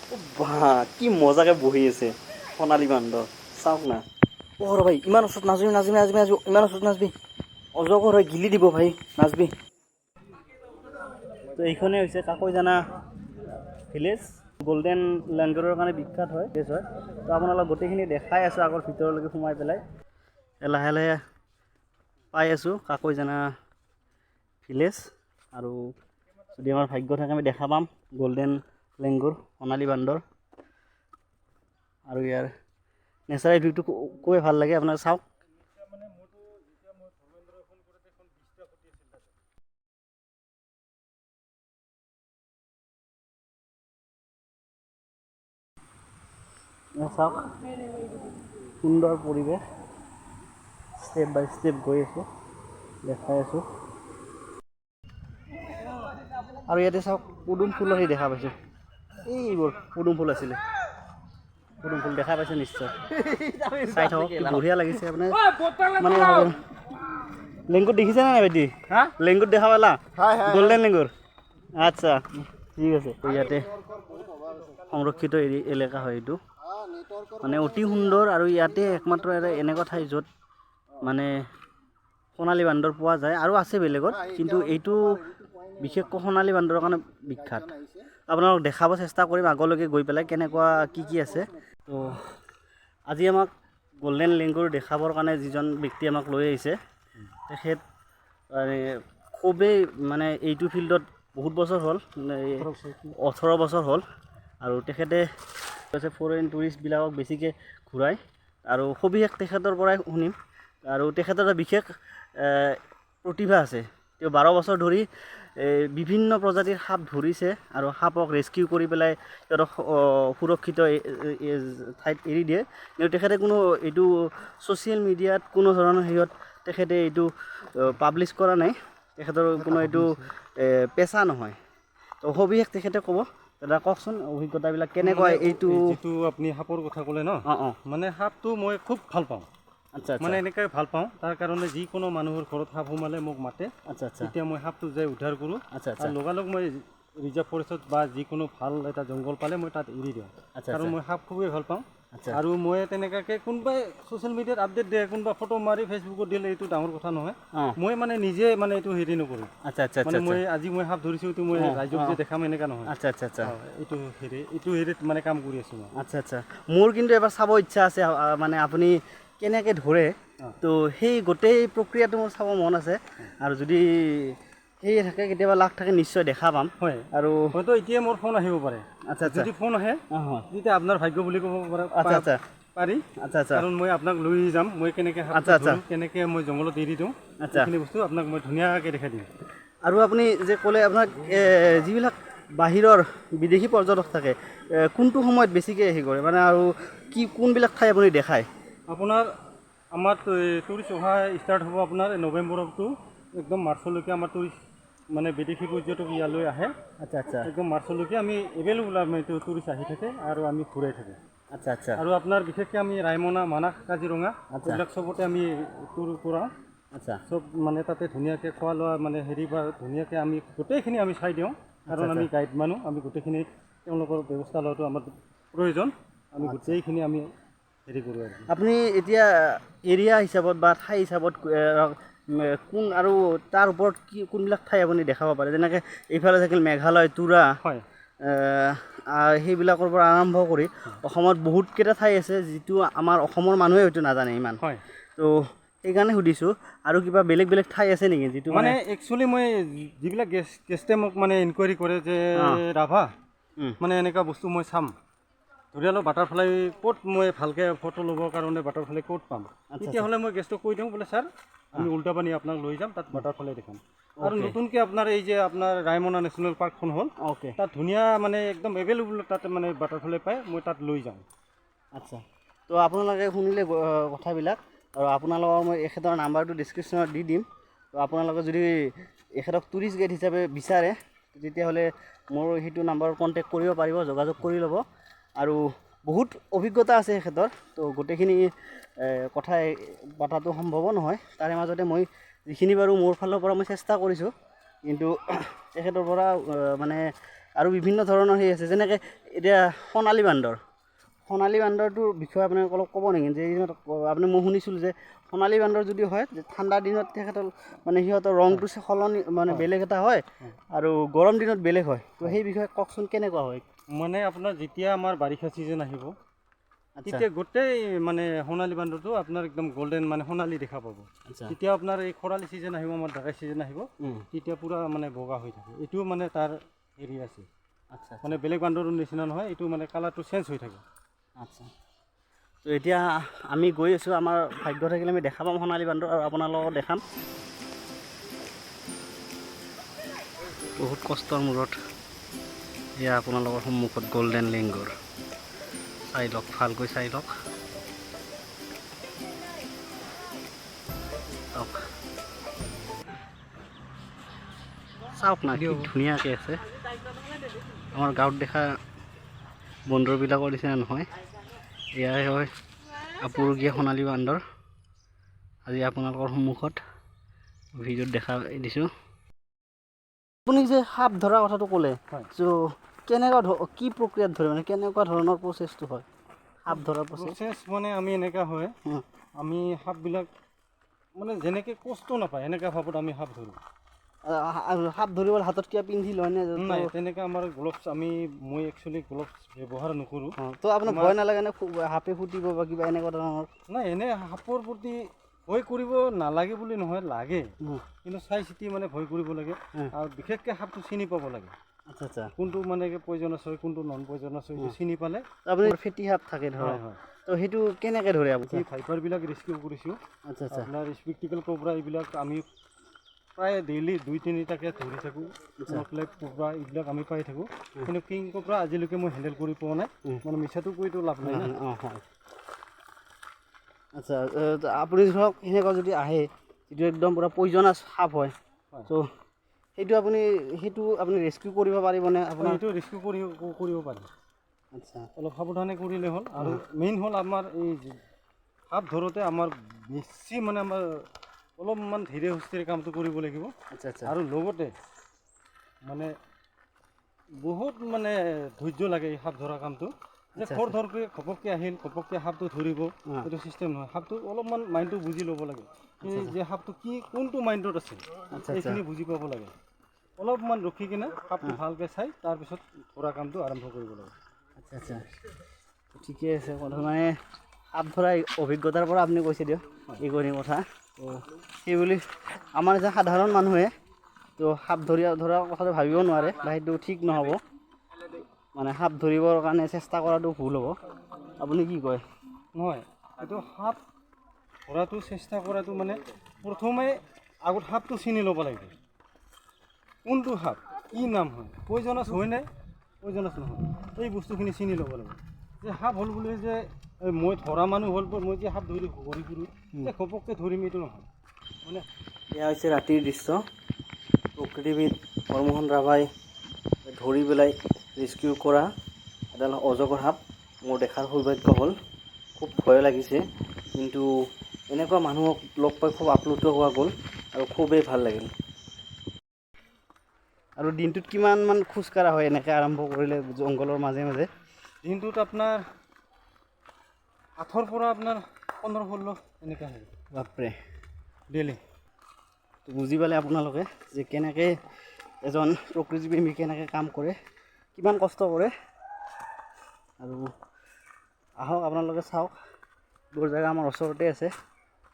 বাহ, কি মজাকে বহি আছে সোণালী বান্দৰ, চাওক না। অ' ৰ ভাই, ইমান ওচৰত নাযাবি, নাযাবি, নাযাবি, নাযাবি, ইমান ওচৰত নাযাবি, অজগৰ হৈ গিলি দিব ভাই, নাযাবি। তো এইখনেই হৈছে কাকৈজানা ভিলেজ, গল্ডেন লেংগুৰৰ কাৰণে বিখ্যাত হয়, ভিলেজ হয়। তো আপোনালোক গোটেইখিনি দেখাই আছোঁ আগৰ ভিতৰলৈকে সোমাই পেলাই। লাহে লাহে পাই আছোঁ কাকৈজানা ভিলেজ। আৰু যদি আমাৰ ভাগ্য থাকে আমি দেখা পাম গল্ডেন লেংগুৰ, সোণালী বান্দৰ। আৰু ইয়াৰ নেচাৰেল ভিউটো খুবেই ভাল লাগে, আপোনালোকে চাওক। চাওক সুন্দৰ পৰিৱেশ, ষ্টেপ বাই ষ্টেপ গৈ আছোঁ, দেখাই আছোঁ। আৰু ইয়াতে চাওক পদুম ফুলৰ সেই দেখা পাইছোঁ, এইবোৰ পদুম ফুল আছিলে, পদুম ফুল দেখা পাইছে নিশ্চয়। চাই থাকক, কি বঢ়িয়া লাগিছে আপোনাৰ। মানে লেংগুৰ দেখিছে নাই ভাইটি? লেংগুৰ দেখা পালা? গল্ডেন লেংগুৰ। আচ্ছা ঠিক আছে। ইয়াতে সংৰক্ষিত এলেকা হয় এইটো, মানে অতি সুন্দৰ। আৰু ইয়াতে একমাত্ৰ এটা এনেকুৱা ঠাই য'ত মানে সোণালী বান্দৰ পোৱা যায়। আৰু আছে বেলেগত, কিন্তু এইটো বিশেষকৈ সোণালী বান্দৰৰ কাৰণে বিখ্যাত। আপোনালোক দেখাব চেষ্টা কৰিম আগলৈকে গৈ পেলাই কেনেকুৱা কি কি আছে। তো আজি আমাক গল্ডেন লেংগুৰ দেখাবৰ কাৰণে যিজন ব্যক্তি আমাক লৈ আহিছে, তেখেত মানে খুবেই মানে এইটো ফিল্ডত বহুত বছৰ হ'ল, মানে 18 বছৰ হ'ল। আৰু তেখেতে ফৰেইন টুৰিষ্টবিলাকক বেছিকৈ ঘূৰায়। আৰু সবিশেষ তেখেতৰ পৰাই শুনিম। আৰু তেখেতৰ এটা বিশেষ প্ৰতিভা আছে, তেওঁ 12 বছৰ ধৰি বিভিন্ন প্ৰজাতিৰ সাপ ধৰিছে আৰু সাপক ৰেস্কিউ কৰি পেলাই সিহঁতক সুৰক্ষিত ঠাইত এৰি দিয়ে। কিন্তু তেখেতে কোনো এইটো ছ'চিয়েল মিডিয়াত কোনো ধৰণৰ হেৰিয়ত তেখেতে এইটো পাব্লিছ কৰা নাই, তেখেতৰ কোনো এইটো পেচা নহয়। তো সবিশেষ তেখেতে ক'ব। দাদা কওকচোন অভিজ্ঞতাবিলাক কেনেকুৱা এইটো? যিটো আপুনি সাপৰ কথা ক'লে ন, অঁ অঁ মানে সাপটো মই খুব ভাল পাওঁ। আচ্ছা। মানে এনেকৈ ভাল পাওঁ, তাৰ কাৰণে যিকোনো মানুহৰ ঘৰত সাপ সোমালে মোক মাতে। আচ্ছা আচ্ছা। তেতিয়া মই সাপটো যাই উদ্ধাৰ কৰোঁ। আচ্ছা আচ্ছা। আৰু লগালগ মই ৰিজাৰ্ভ ফৰেষ্টত বা যিকোনো ভাল এটা জংঘল পালে মই তাত এৰি দিওঁ। আচ্ছা। কাৰণ মই সাপ খুবেই ভাল পাওঁ। আচ্ছা। আৰু মই তেনেকুৱাকৈ কোনোবাই ছ'চিয়েল মিডিয়াত আপডেট দিয়ে, কোনোবা ফটো মাৰি ফেচবুকত দিলে এইটো ডাঙৰ কথা নহয়। মই মানে নিজে মানে এইটো হেৰি নকৰোঁ। আচ্ছা আচ্ছা। মানে মই আজি মই সাপ ধৰিছোঁ, এইটো মই ৰাইজক যে দেখাম এনেকুৱা নহয়। আচ্ছা আচ্ছা আচ্ছা। এইটো হেৰি, এইটো হেৰিত মানে কাম কৰি আছোঁ মই। আচ্ছা আচ্ছা। মোৰ কিন্তু এবাৰ চাব ইচ্ছা আছে, মানে আপুনি কেনেকৈ ধৰে, তো সেই গোটেই প্ৰক্ৰিয়াটো মোৰ চাব মন আছে। আৰু যদি সেয়ে থাকে কেতিয়াবা লাখ থাকে নিশ্চয় দেখা পাম। হয়। আৰু হয়তো এতিয়া মোৰ ফোন আহিব পাৰে। আচ্ছা আচ্ছা। যদি ফোন আহে তেতিয়া আপোনাৰ ভাগ্য বুলি ক'ব পাৰে। আচ্ছা আচ্ছা। পাৰি। আচ্ছা আচ্ছা। কাৰণ মই আপোনাক লৈ যাম, মই কেনেকৈ আচ্ছা, আচ্ছা। কেনেকৈ মই জংঘলত এৰি দিওঁ, আচ্ছা। সেইখিনি বস্তু আপোনাক মই ধুনীয়াকৈ দেখাই দিম। আৰু আপুনি যে ক'লে আপোনাক যিবিলাক বাহিৰৰ বিদেশী পৰ্যটক থাকে, কোনটো সময়ত বেছিকৈ হেৰি কৰে মানে, আৰু কি কোনবিলাক ঠাই আপুনি দেখায়? আপোনাৰ আমাৰ টুৰিষ্ট অহা ষ্টাৰ্ট হ'ব আপোনাৰ নৱেম্বৰতো একদম মাৰ্চলৈকে আমাৰ টুৰিষ্ট মানে বিদেশী পৰ্যটক ইয়ালৈ আহে। আচ্ছা আচ্ছা। একদম মাৰ্চলৈকে আমি এভেইলেবল, আমি টুৰিষ্ট আহি থাকে আৰু আমি ঘূৰাই থাকোঁ। আচ্ছা আচ্ছা। আৰু আপোনাৰ বিশেষকৈ আমি ৰায়মনা, মানাস, কাজিৰঙা এইবিলাক চবতে আমি টুৰ কৰাওঁ। আচ্ছা। চব মানে তাতে ধুনীয়াকৈ খোৱা লোৱা মানে হেৰি বা ধুনীয়াকৈ আমি গোটেইখিনি আমি চাই দিওঁ। কাৰণ আমি গাইড মানুহ, আমি গোটেইখিনি তেওঁলোকৰ ব্যৱস্থা লোৱাটো আমাৰ প্ৰয়োজন। আমি গোটেইখিনি আমি হেৰি কৰোঁ আৰু। আপুনি এতিয়া এৰিয়া হিচাপত বা ঠাই হিচাপত কোন আৰু তাৰ ওপৰত কি কোনবিলাক ঠাই আপুনি দেখাব পাৰে? যেনেকৈ এইফালে থাকিল মেঘালয়, তুৰা, হয়, সেইবিলাকৰ পৰা আৰম্ভ কৰি অসমত বহুতকেইটা ঠাই আছে যিটো আমাৰ অসমৰ মানুহে হয়তো নাজানে ইমান। হয়। তো সেইকাৰণে সুধিছোঁ, আৰু কিবা বেলেগ বেলেগ ঠাই আছে নেকি যিটো মানে একচুৱেলি মই যিবিলাক গেষ্টে মোক মানে ইনকুৱাৰী কৰে যে ৰাভা মানে এনেকুৱা বস্তু মই চাম, ধৰি লওক বাটাৰফ্লাই ক'ত মই ভালকৈ ফটো ল'বৰ কাৰণে বাটাৰফ্লাই ক'ত পাম, তেতিয়াহ'লে মই গেষ্টক কৈ দিওঁ বোলে ছাৰ আমি উল্টাপানী আপোনাক লৈ যাম, তাত বাটাৰফ্লাই দেখাম। আৰু নতুনকৈ আপোনাৰ এই যে আপোনাৰ ৰায়মনা নেশ্যনেল পাৰ্কখন হ'ল, তাত ধুনীয়া মানে একদম এভেইলেবল তাত মানে বাটাৰফ্লাই পায়, মই তাত লৈ যাওঁ। আচ্ছা। তো আপোনালোকে শুনিলে কথাবিলাক, আৰু আপোনালোকৰ মই এখেতৰ নাম্বাৰটো ডিছক্ৰিপশ্যনত দি দিম। তো আপোনালোকে যদি এখেতক টুৰিষ্ট গাইড হিচাপে বিচাৰে তেতিয়াহ'লে মোৰ সেইটো নাম্বাৰত কণ্টেক্ট কৰিব পাৰিব, যোগাযোগ কৰি ল'ব। আৰু বহুত অভিজ্ঞতা আছে এখেতৰ, তো গোটেইখিনি কথাই পতাটো সম্ভৱো নহয়। তাৰে মাজতে মই যিখিনি পাৰোঁ মোৰ ফালৰ পৰা মই চেষ্টা কৰিছোঁ, কিন্তু তেখেতৰ পৰা মানে আৰু বিভিন্ন ধৰণৰ সেই আছে, যেনেকৈ এতিয়া সোণালী বান্দৰ, সোণালী বান্দৰটোৰ বিষয়ে আপুনি অলপ ক'ব নেকি যে আপুনি, মই শুনিছিলোঁ যে সোণালী বান্দৰ যদি হয় যে ঠাণ্ডা দিনত তেখেতৰ মানে সিহঁতৰ ৰংটো সলনি মানে বেলেগ এটা হয় আৰু গৰম দিনত বেলেগ হয়। তো সেই বিষয়ে কওকচোন, কেনেকুৱা হয়? মানে আপোনাৰ যেতিয়া আমাৰ বাৰিষা ছিজন আহিব, তেতিয়া গোটেই মানে সোণালী বান্দৰটো আপোনাৰ একদম গল্ডেন মানে সোণালী দেখা পাব। যেতিয়া আপোনাৰ এই খৰালি ছিজন আহিব, আমাৰ ড্ৰাই ছিজন আহিব, তেতিয়া পূৰা মানে বগা হৈ থাকে। এইটো মানে তাৰ হেৰি আছে। মানে বেলেগ বান্দৰৰ নিচিনা নহয়, এইটো মানে কালাৰটো চেঞ্জ হৈ থাকে। আচ্ছা, তো এতিয়া আমি গৈ আছোঁ। আমাৰ ভাগ্য থাকিলে আমি দেখা পাম সোণালী বান্দৰ আৰু আপোনালোকক দেখাম। বহুত কষ্টৰ মূৰত এয়া আপোনালোকৰ সন্মুখত গল্ডেন লেংগুৰ। চাই লওক, ভালকৈ চাই লওক। চাওক, চাওক না, কি ধুনীয়াকৈ আছে। আমাৰ গাঁৱত দেখা বন্দৰবিলাকৰ নিচিনা নহয়। এয়াই হয় আপুৰুগীয়া সোণালী বান্দৰ। আজি আপোনালোকৰ সন্মুখত ভিডিঅ'ত দেখা দিছোঁ। আপুনি যে সাপ ধৰা কথাটো ক'লে, ত' কেনেকুৱা কি প্ৰক্ৰিয়াত ধৰে, মানে কেনেকুৱা ধৰণৰ প্ৰচেছটো হয় সাপ ধৰাৰ প্ৰচেছ? প্ৰচেছ মানে আমি এনেকুৱা হয়, আমি সাপবিলাক মানে যেনেকৈ কষ্ট নাপায় এনেকুৱা ভাৱত আমি সাপ ধৰোঁ। সাপ ধৰিবলৈ হাতত কিবা পিন্ধি লয়নে? নাই, তেনেকৈ আমাৰ গ্ল'ভছ আমি, মই একচুৱেলি গ্ল'ভছ ব্যৱহাৰ নকৰোঁ। তো আপোনাৰ ভয় নালাগে নে সাপে ফুটিব বা কিবা এনেকুৱা ধৰণৰ? নাই, এনে সাপৰ প্ৰতি ভয় কৰিব নালাগে বুলি নহয়, লাগে, কিন্তু চাই চিতি মানে ভয় কৰিব লাগে। আৰু বিশেষকৈ সাপটো চিনি পাব লাগে। আচ্ছা আচ্ছা কোনটো মানে পয়জনাছ হয়, কোনটো নন পয়জনাছ হয়, এইটো চিনি পালে। আপুনি ফেটি সাপ থাকে ধৰক, হয়। তো সেইটো কেনেকৈ ধৰে আপুনি? এই ভাইপাৰবিলাক ৰেস্কিউ কৰিছোঁ। আচ্ছা আচ্ছা আপোনাৰ স্পেক্টিকেল কোব্ৰা এইবিলাক আমি প্ৰায় ডেইলি 2-3টাকৈ ধৰি থাকোঁ। নকলেট কোব্ৰা এইবিলাক আমি পাই থাকোঁ, কিন্তু কিং কোব্ৰা আজিলৈকে মই হেণ্ডেল কৰি পোৱা নাই। মানে মিছাটো কৈতো লাভ নাই না। অঁ, হয়। আচ্ছা, আপুনি ধৰক সেনেকুৱা যদি আহে, যিটো একদম পূৰা পয়জনাছ সাপ হয়, ত' সেইটো আপুনি ৰেস্কিউ কৰিব পাৰিবনে আপোনাৰ? এইটো ৰেস্কিউ কৰিব পাৰি। অলপ সাৱধানে কৰিলে হ'ল। আৰু মেইন হ'ল আমাৰ এই সাপ ধৰোঁতে আমাৰ বেছি মানে আমাৰ অলপমান ধীৰে সুস্থিৰে কামটো কৰিব লাগিব। আচ্ছা আচ্ছা আৰু লগতে মানে বহুত মানে ধৈৰ্য লাগে এই সাপ ধৰা কামটো, যে খৰ ধৰকৈ ঘপককৈ আহিল, ঘপককৈ সাপটো ধৰিব, এইটো চিষ্টেম নহয়। সাপটো অলপমান মাইণ্ডটো বুজি ল'ব লাগে, এই যে সাপটো কি কোনটো মাইণ্ডত আছে, এইখিনি বুজি পাব লাগে। অলপমান ৰখি কিনে সাপটো ভালকৈ চাই তাৰপিছত ধৰা কামটো আৰম্ভ কৰিব লাগে। আচ্ছা আচ্ছা, ঠিকে আছে। কথা মানে সাপ ধৰা অভিজ্ঞতাৰ পৰা আপুনি কৈছে দিয়ক এইখিনি কথা। তো সেইবুলি আমাৰ যে সাধাৰণ মানুহে তো সাপ ধৰা কথাটো ভাবিব নোৱাৰে বা সেইটো ঠিক নহ'ব, মানে সাপ ধৰিবৰ কাৰণে চেষ্টা কৰাটো ভুল হ'ব। আপুনি কি কয়? নহয়, এইটো সাপ ধৰাটো চেষ্টা কৰাটো মানে প্ৰথমে আগত সাপটো চিনি ল'ব লাগিব, কোনটো সাপ, কি নাম হয়, পয়জনাছ হয় নে পয়জনাছ নহয়, এই বস্তুখিনি চিনি ল'ব লাগিব। যে সাপ হ'ল বুলি যে মই ধৰা মানুহ হ'ল, মই যে সাপ ধৰি ঘূৰি ফুৰোঁ যে ঘপককৈ ধৰিম, এইটো নহয়। মানে এয়া হৈছে ৰাতিৰ দৃশ্য। প্ৰকৃতিবিদ হৰমোহন ৰাভাই ধৰি পেলাই ৰেস্কিউ কৰা এডাল অজগৰ সাপ মোৰ দেখাৰ সৌভাগ্য হ'ল। খুব ভয় লাগিছে, কিন্তু এনেকুৱা মানুহক লগ পাই খুব আপ্লুত হোৱা গ'ল আৰু খুবেই ভাল লাগিল। আৰু দিনটোত কিমানমান খোজ কঢ়া হয় এনেকৈ আৰম্ভ কৰিলে জংঘলৰ মাজে মাজে? দিনটোত আপোনাৰ 8ৰ পৰা আপোনাৰ 15-16 এনেকুৱা হয়। বাপৰে! ডেইলি। তো বুজি পালে আপোনালোকে যে কেনেকৈ এজন প্ৰকৃতিপ্ৰেমী কেনেকৈ কাম কৰে, কিমান কষ্ট কৰে। আৰু আহক আপোনালোকে চাওক, এইবোৰ জেগা আমাৰ ওচৰতে আছে।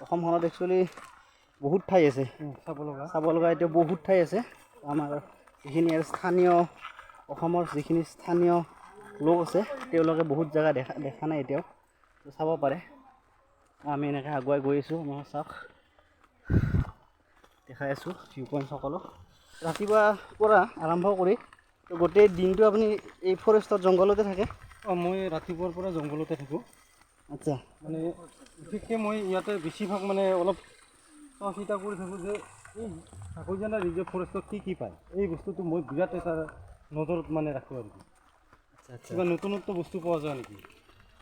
অসমখনত একচুৱেলি বহুত ঠাই আছে চাব লগা, চাব লগা এতিয়া বহুত ঠাই আছে। আমাৰ যিখিনি আৰু স্থানীয় অসমৰ যিখিনি স্থানীয় লোক আছে, তেওঁলোকে বহুত জেগা দেখা নাই এতিয়াও, তো চাব পাৰে। আমি এনেকৈ আগুৱাই গৈ আছোঁ। আমাৰ চাওক, দেখাই আছোঁ ভিউ পইণ্ট সকলো। ৰাতিপুৱাৰ পৰা আৰম্ভ কৰি তো গোটেই দিনটো আপুনি এই ফৰেষ্টত জংঘলতে থাকে? অঁ, মই ৰাতিপুৱাৰ পৰা জংঘলতে থাকোঁ। মানে বিশেষকৈ মই ইয়াতে বেছিভাগ মানে অলপ চোৱা চিতা কৰি থাকোঁ যে এই কাকৈজানা ৰিজাৰ্ভ ফৰেষ্টত কি কি পায়, এই বস্তুটো মই বিৰাট এটা নজৰত মানে ৰাখোঁ আৰু কি। আচ্ছা আচ্ছা কিবা নতুনত্ব বস্তু পোৱা যায় নেকি,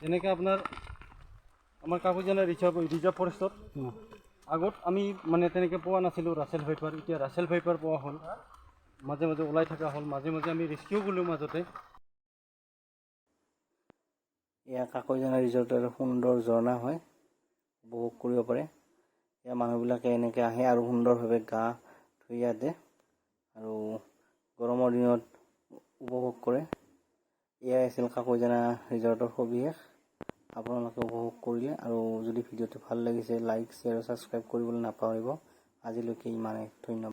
যেনেকৈ আপোনাৰ আমাৰ কাকৈজানা ৰিজাৰ্ভ ফৰেষ্টত আগত আমি মানে তেনেকৈ পোৱা নাছিলোঁ ৰাছেল ভাইপাৰ, এতিয়া ৰাছেল ভাইপাৰ পোৱা হ'ল, মাজে মাজে ওলাই থকা হ'ল, মাজে মাজে আমি ৰেস্কিউ কৰিলোঁ মাজতে। এয়া কাকৈজানা ৰিজৰ্টৰ সুন্দৰ ঝৰ্ণা হয়, উপভোগ কৰিব পাৰে। ইয়াৰ মানুহবিলাকে এনেকৈ আহে আৰু সুন্দৰভাৱে গা ধুই ইয়াতে আৰু গৰমৰ দিনত উপভোগ কৰে। এয়াই আছিল কাকৈজানা ৰিজৰ্টৰ সবিশেষ। আপোনালোকে উপভোগ কৰিলে আৰু যদি ভিডিঅ'টো ভাল লাগিছে, লাইক, শ্বেয়াৰ আৰু ছাবস্ক্ৰাইব কৰিবলৈ নাপাহৰিব। আজিলৈকে ইমানেই, ধন্যবাদ।